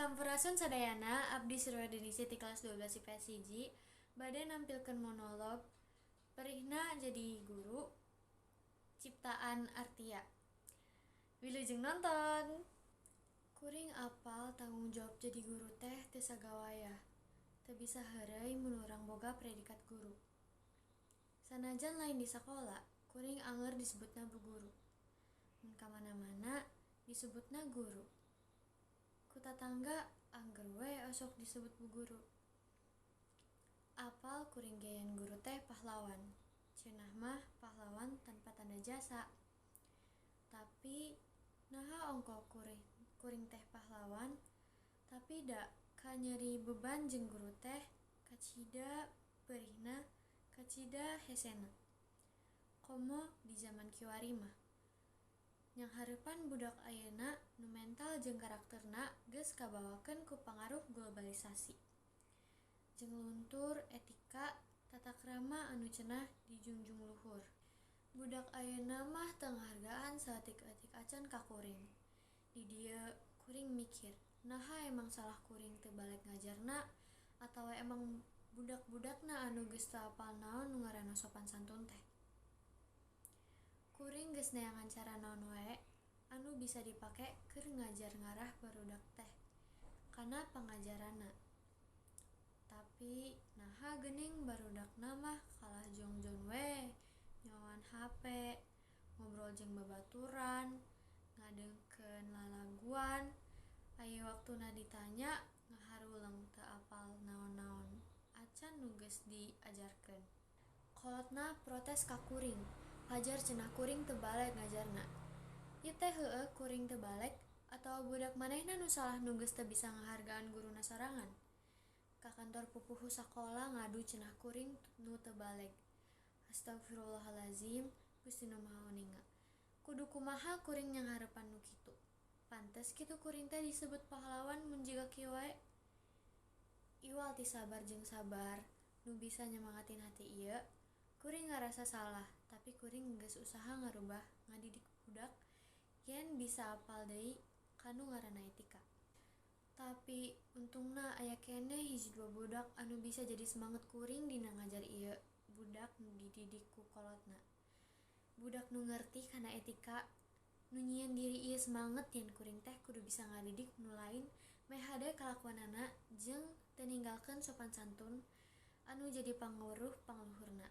Sampurasun sadayana, abdi Sirwa Denisi ti kelas 12 IPS 1 bade nampilkeun monolog Perihna Jadi Guru ciptaan Artia. Wilujeng nonton. Kuring apal tanggung jawab jadi guru teh teu sagawayah. Teu bisa heureuy mun urang boga predikat guru. Sanajan lain di sakola, kuring anger disebutna bu guru. Mun ka mana-mana disebutna guru. Ku tatangga angger we osok disebut bu guru. Apal kuring ge yen guru teh pahlawan. Cenah mah pahlawan tanpa tanda jasa. Tapi naha ongkoh kuring teh pahlawan, tapi da kanyeri beban jeung guru teh kacida perihna, kacida hesena. Komo di zaman kiwari mah. Nyanghareupan budak ayeuna nu mental jeung karakterna geus kabawakeun ku pangaruh globalisasi. Jeung luntur etika tata krama anu cenah dijunjung luhur. Budak ayeuna mah teu ngahargaan saeutik-eutik acan ka kuring. Di dieu kuring mikir, naha emang salah kuring teu baleg ngajarna atawa emang budak-budakna anu geus teu apal naon nu ngaranna sopan santun teh. Kuring geus neangan cara naon wae anu bisa dipake keur ngajar ngarah barudak teh kana pangajaranna. Tapi naha geuning barudakna mah kalah jongjon we, nyoan HP, ngobrol jeung babaturan, ngadengkeun lalaguan, aya waktuna ditanya ngaharuleng teu apal naon-naon acan nu geus diajarkeun. Kolotna protes ka kuring, pajar cenah kuring teu baleg ngajarna. Ieu teh heueuh kuring teu baleg atawa budak manehna nu salah nu geus teu bisa ngahargaan guruna sorangan. Ka kantor pupuhu sakola ngadu cenah kuring nu teu baleg. Astagfirullahalazim, Gusti Nu Maha Uninga. Kudu kumaha kuring nyanghareupan nu kitu. Pantes kitu kuring teh disebut pahlawan mun jiga kieu wae. Iwal ti sabar jeung sabar nu bisa nyemangatin hati ieu, kuring ngarasa salah, tapi kuring geus usaha ngarubah ngadidik budak yen bisa apal deui kanu ngaranna etika. Tapi untungna aya keneh hiji dua budak anu bisa jadi semangat kuring dina ngajar ieu budak nu dididik ku kolotna. Budak nu ngerti kana etika, nu nyieun diri ieu semangat yen kuring teh kudu bisa ngadidik nu lain meh hade kalakuanana jeung teu ninggalkeun sopan santun anu jadi pangaruh pangluhurna.